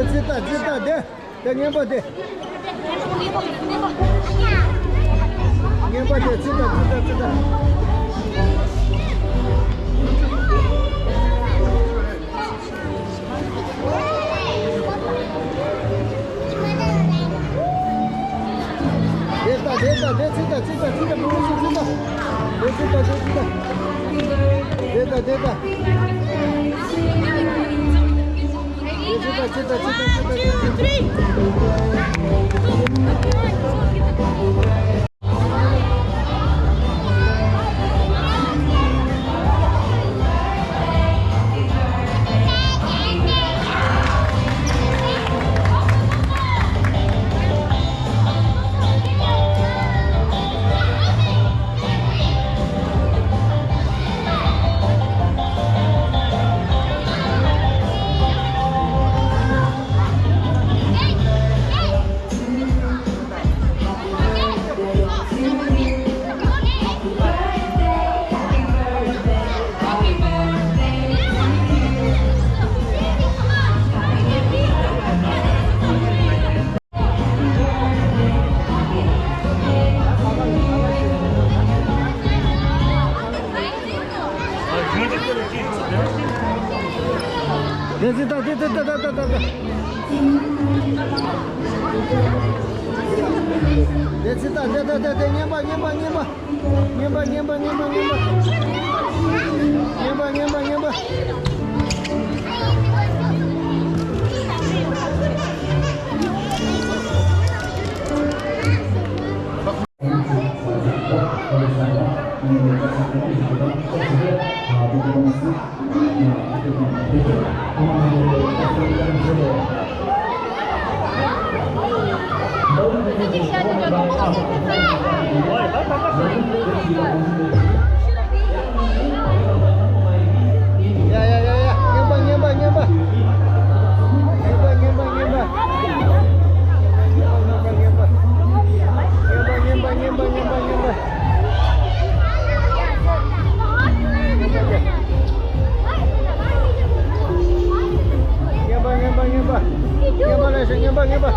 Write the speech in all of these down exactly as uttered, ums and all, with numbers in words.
ཙི་ཏ་ཙི་ཏ་དེ། དེ་ངན་པ་དེ། ངན་པ་དེ་ཙི་ཏ་ཙི་ཏ་ཙི་ཏ། དེ་ལྟ་དེ་ལྟ་དེ་ཚིག་ལྟ་ཚིག་ལྟ་ཚིག་ལྟ་མང་པོ་ཞིག་ཚིག་ལྟ། དེ་ཚིག་ལྟ་དེ་ཚིག་ལྟ། དེ་ལྟ་དེ་ལྟ། དེ་ཚིག་ལྟ་ཚིག་ལྟ་ཚིག་ལྟ་ཚིག་ལྟ། དེ་ཚིག་ད་དེ་དེ་ད་ད་ད་ད་ད། དེ་ཚིག་ད་དེ་ད་ད་དེ་ངན་པ་ངན་པ་ངན་པ། ངན་པ་ངན་པ་ངན་པ་ངན་པ། ངན་པ་ངན་པ་ངན་པ། ཡ་ཡ་ཡ་ཡ། ངན་པ་ངན་པ་ངན་པ། ངན་པ་ངན་པ་ངན་པ། ངན་པ་ངན་པ་ངན་པ། ངན་པ་ངན་པ་ངན་པ་ངན་པ་ངན་པ། ངན་པ་ངན་པ་ངན་པ། ངན་པ་ལ་ཞིག་ངན་པ་ངན་པ།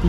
ཨ།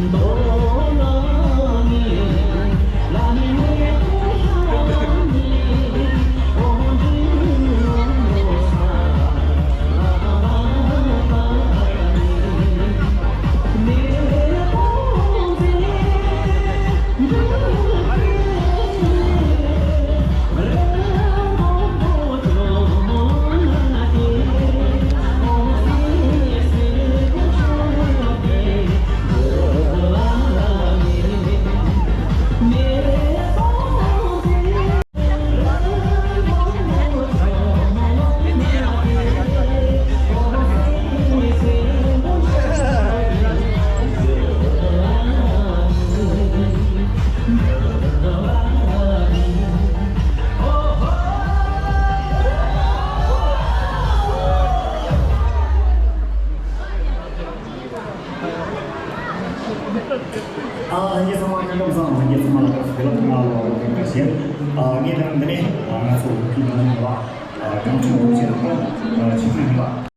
ལྷན་རྒྱས་ཚང་མ་སྐུ་ཁམས་བཟང་། ལྷན་རྒྱས་ཚང་མ་ལ་སྐུ་ཁམས་བཟང་། ང་ལོ་ཁམས་བཟང་། ཨ། ངས་ད་འདི་ནས་ང་ཚོ་བོད་ཕྲུག་ནང་ལ་ཨ་གང་བྱུང་བོད་ཕྲུག་ཆེད་དུ་ཨ་ཆིག་སྟོང་ཡིན་པ།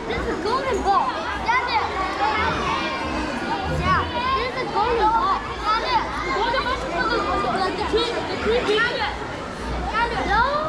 This is golden ball. Yeah, this is golden ball. Like the tree, the tree. No.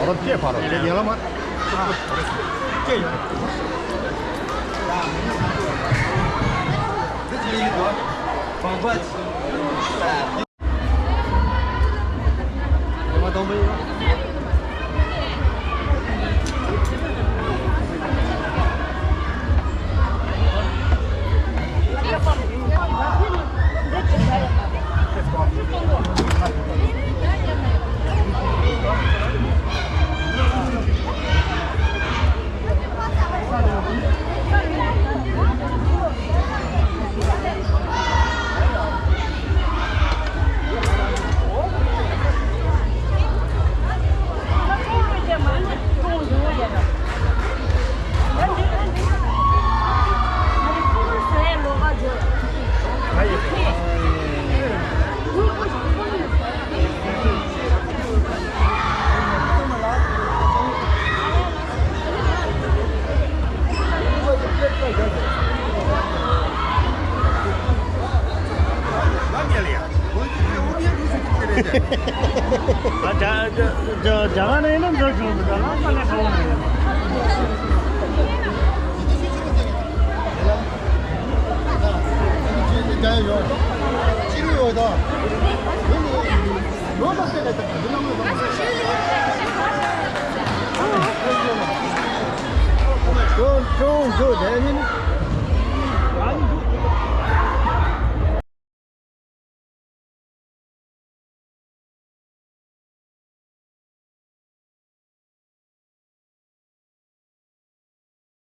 ཕར་སྐྱེལ་ཕར་སྐྱེལ་ཡར་ལ་མ། སྐྱེལ་ཡོང་། ཅུང་ཅུང་ཅུང་དེ་ནི།